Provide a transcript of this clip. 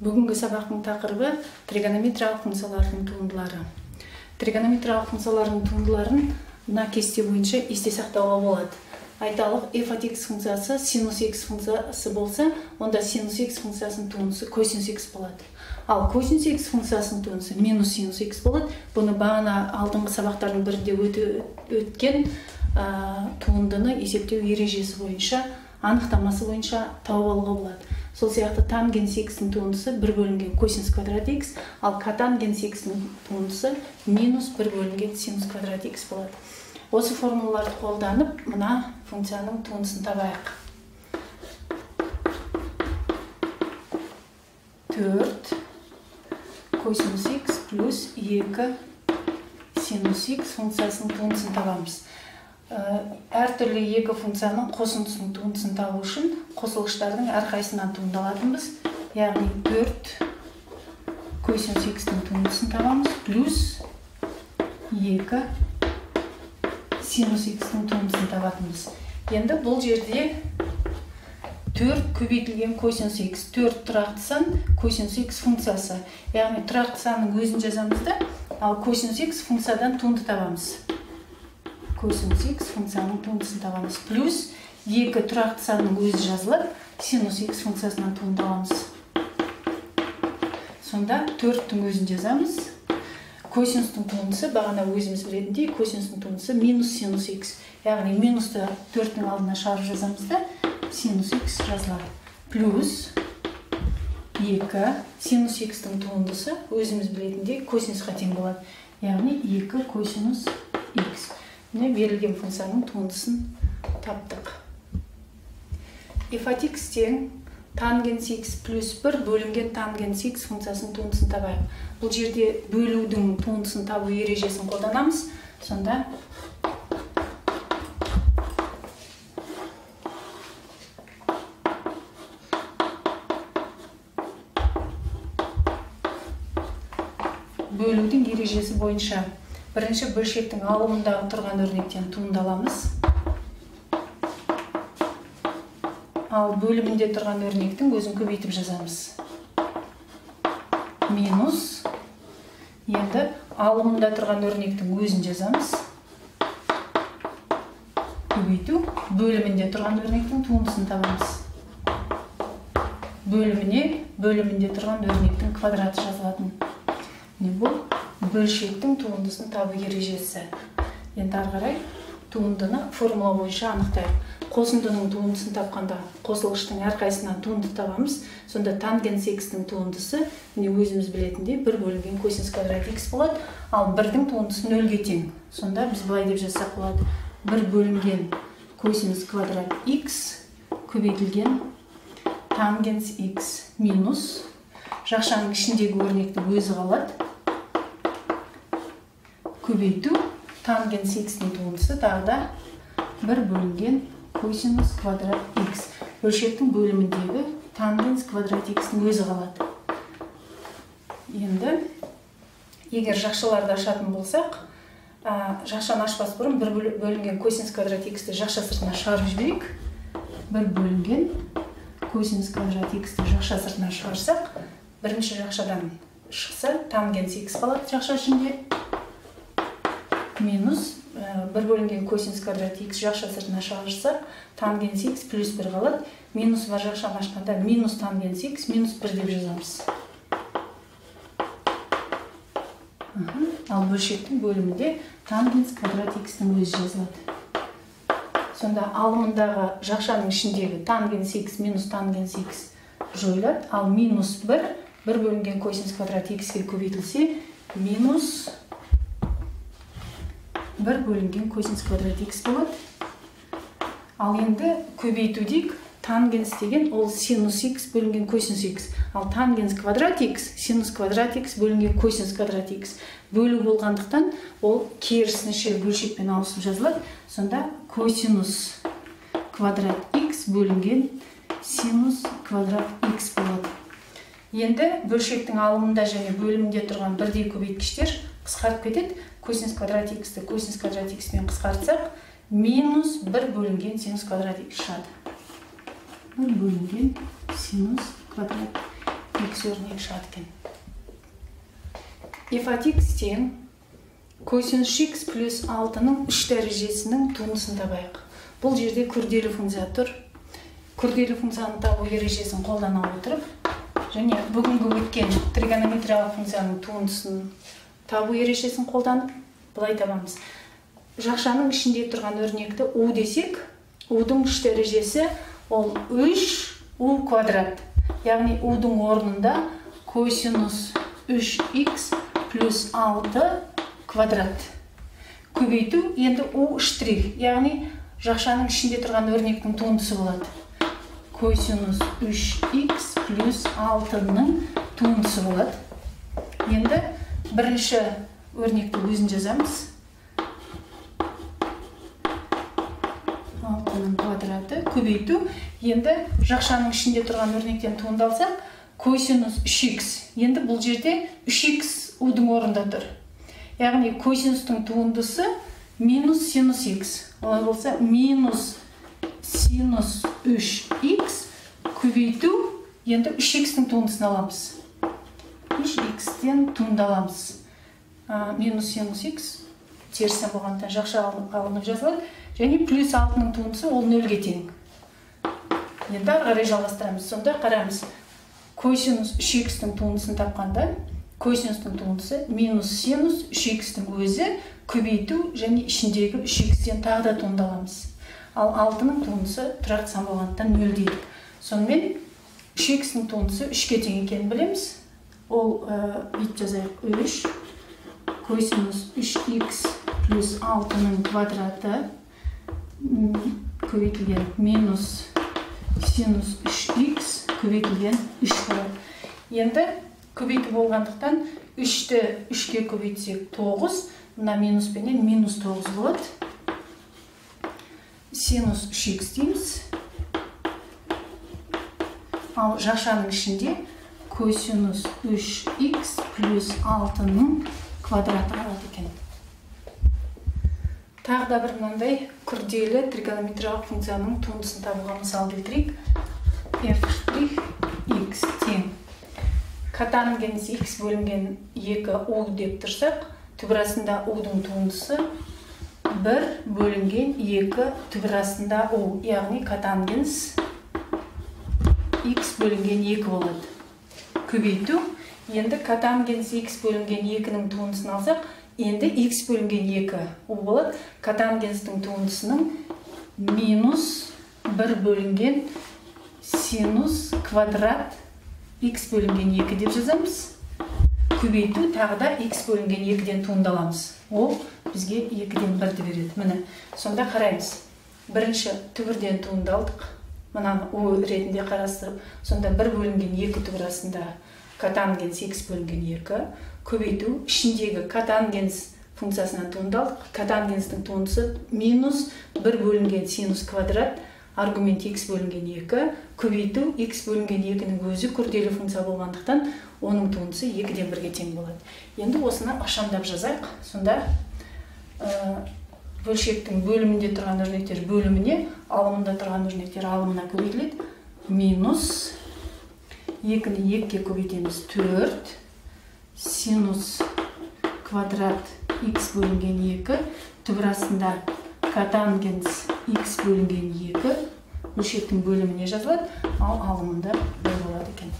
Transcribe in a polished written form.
Бүгінгі сабақтың тақырыбы тригонометриялық функциялардың туындылары. Тригонометриялық функциялардың туындыларын мына кесте бойынша есте сақтауға болады. Айталық, f от x функциясы синус x функциясы болса, онда синус x функциясының туындысы косинус x болады. Ал косинус x функциясының туындысы минус синус x болады. Бұны бағана алдыңғы сабақтардың бірінде өткен туындыны есептеу ережесі бойынша, анықтамасы бойынша тауып алуға болады. Сол сияқты тангенс x-ның туындысы 1 бөлінген косинус квадрат x, ал котангенс x-ның туындысы минус 1 бөлінген синус квадрат x болады. Осы формулаларды қолданып, мына функцияның туындысын табайық. 4 косинус x плюс 2 синус x функциясының туындысын табамыз. Әртүрлі екі функцияның қосындысының туындысын табу үшін қосылғыштардың әрқайсысынан туынды алатынбыз. Яғни 4 косинус x-тің туындысын табамыз плюс 2 синус x-тің туындысын табатынбыз. Енді бұл жерде 4 көбейтілген косинус x, 4 тұрақты сан косинус x функциясы. Яғни тұрақты санның өзін жазамыз да, ал косинус x функциядан туынды табамыз. Косинус x функцияның туындысын табамыз. Плюс 2 тұрақты санның өзі жазылып, синус x функциясынан туынды аламыз. Сонда 4-тің өзін жазамыз. Косинустың туындысы, бағана өзіміз білетіндей, косинустың туындысы минус синус x. Яғни минусты 4-тің алдына шығарып жазамыз да, синус x жазылады. Плюс 2 синус x-тің туындысы өзіміз білетіндей косинусқа тең болады. Яғни 2 косинус x. Міне берілген функцияның туындысын таптық. F от x тең тангенс x плюс 1 бөлінген тангенс x функциясының туындысын табайық. Бұл жерде бөлудің туындысын табу ережесін қолданамыз. Сонда бөлудің ережесі бойынша бірінші бөлшектің алымындағы тұрған өрнектен туынды аламыз. Ал бөлімінде тұрған өрнектің өзін көбейтіп жазамыз. Минус. Енді алымында тұрған өрнектің өзін жазамыз. Көбейту. Бөлімінде тұрған өрнектің туындысын табамыз. Бөліміне, бөлімінде тұрған өрнектің квадраты жазылатын. Міне бұл бөлшектің туындысын табу ережесі. Енді ары қарай туындыны формула бойынша анықтайық. Қосындының туындысын тапқанда қосылғыштың әрқайсысынан туынды табамыз. Сонда тангенс x-тің туындысы, міне өзіміз білетіндей, 1 бөлінген косинус квадрат x болады. Ал 1-дің туындысы 0-ге тең. Сонда біз былай деп жазсақ болады. 1 бөлінген косинус квадрат x көбейтілген тангенс x минус жақшаның ішіндегі өрнектің өзі қалады. Көбейту тангенс x-ның туындысы тағы да 1 бөлінген косинус квадрат x. Бөлшектің бөліміндегі тангенс квадрат x-ның өзі қалады. Енді егер жақшаларды ашатын болсақ, жақшаны ашпас бұрын 1 бөлінген косинус квадрат x-ті жақша сыртына шығарып жіберейік. 1 бөлінген косинус квадрат x-ті жақша сыртына шығарсақ, бірінші жақшадан шықса тангенс x қалады жақша ішінде. Минус 1 бөлінген косинус квадрат x жақша сыртына шығарсақ, тангенс x плюс 1 қалады. Минус бар жақшаны ашқанда минус тангенс x минус 1 деп жазамыз. Ал бөлшектің бөлімінде тангенс квадрат x-ның өзі жазылады. Сонда алымындағы жақшаның ішіндегі тангенс x минус тангенс x жойылады. Ал минус 1, 1 бөлінген косинус квадрат x-ге көбейтілсе, минус 1 бөлінген косинус квадрат x болады. Ал енді көбейту дейік. Тангенс деген ол синус x бөлінген косинус x. Ал тангенс квадрат x синус квадрат x бөлінген косинус квадрат x. Бөлу болғандықтан ол керісінше бөлшекпен ауысып жазылады. Сонда косинус квадрат x бөлінген синус квадрат x болады. Енді бөлшектің алымында және бөлімінде тұрған бірдей көбейткіштер қысқарып кетеді. Косинус квадрат x-ті косинус квадрат x-пен қысқартсақ, минус 1 бөлінген синус квадрат x шығады. 1 бөлінген синус квадрат x өрнегі шығады екен. F от x тең косинус x плюс 6-ның 3 дәрежесінің туындысын табайық. Бұл жерде күрделі функция тұр. Күрделі функцияны табу ережесін қолдана отырып, және бүгінгі өткен тригонометриялық функцияның туындысын табу ережесін қолданып, былай табамыз. Жақшаның ішінде тұрған өрнекті u десек, u-дың 3 дәрежесі ол 3 u квадрат. Яғни u-дың орнында косинус 3x плюс 6 квадрат. Көбейту енді u штрих, яғни жақшаның ішінде тұрған өрнектің туындысы болады. Косинус 3x плюс 6-ның туындысы болады. Енді бірінші өрнекті өзін жазамыз. 6-ның квадраты көбейту. Енді жақшаның ішінде тұрған өрнектен туынды алсақ, косинус 3x. Енді бұл жерде 3x u-дың орнында тұр. Яғни косинустың туындысы минус синус x. Олай болса минус синус 3x көбейту, енді 3x-тің туындысын аламыз. 3x-тен туынды аламыз. Минус синус x теріс болғандықтан жақша алынып жазылады. Және плюс 6-ның туындысы ол 0-ге тең. Енді ары қарай жалғастырамыз. Сонда қараймыз. Косинус 3x-тің туындысын тапқанда, косинустың туындысы минус синус 3x-тің өзі көбейту және ішіндегі 3x-тен тағы да туынды аламыз. Ал 6-ның туындысы тұрақты сан болғандықтан 0 дейдік. Сонымен 3x-тің туындысы 3-ке тең екенін білеміз. Ол бүйтіп жазайық. 3 косинус 3x плюс 6-ның квадраты көбейтілген минус синус 3x көбейтілген 3 болады. Енді көбейту болғандықтан 3-ті 3-ке көбейтсек 9, мына минуспенен минус 9 болады. Синус 3x дейміз. Ал жақшаның ішінде косинус 3x плюс 6-ның квадраты қалады екен. Тағы да бір мынандай күрделі тригонометриялық функцияның туындысын табуға мысал келтірейік. F штрих x тең котангенс x бөлінген 2 u деп тұрсақ, түбір астында u-дың туындысы 1 бөлінген 2 түбір астында u, яғни котангенс x бөлінген 2 болады. Көбейту, енді котангенс x бөлінген 2-нің туындысын алсақ, енді x бөлінген 2 u болады. Котангенстің туындысының минус 1 бөлінген синус квадрат x бөлінген 2 деп жазамыз. Көбейту тағы да x бөлінген 2-ден туынды аламыз. Ол бізге 2-ден 1-ді береді. Міне, сонда қараймыз. Бірінші түбірден туынды алдық. Мынаны u ретінде қарастырып, сонда 1 бөлінген 2 түбір астында котангенс x бөлінген 2 көбейту ішіндегі котангенс функциясынан туынды алдық. Котангенстің туындысы минус 1 бөлінген синус квадрат аргумент x бөлінген 2 көбейту x бөлінген 2-нің өзі күрделі функция болғандықтан оның туындысы 2-ден 1-ге тең болады. Енді осыны ықшамдап жазайық. Сонда бөлшектің бөлімінде тұрған өрнектер бөліміне, алымында тұрған өрнектер алымына көбейтіледі. Минус 2-ні 2-ге көбейтеміз 4 синус квадрат x бөлінген 2 түбір астында котангенс x бөлінген 2 бөлшектің бөліміне жазылады, ал алымында 1 болады екен.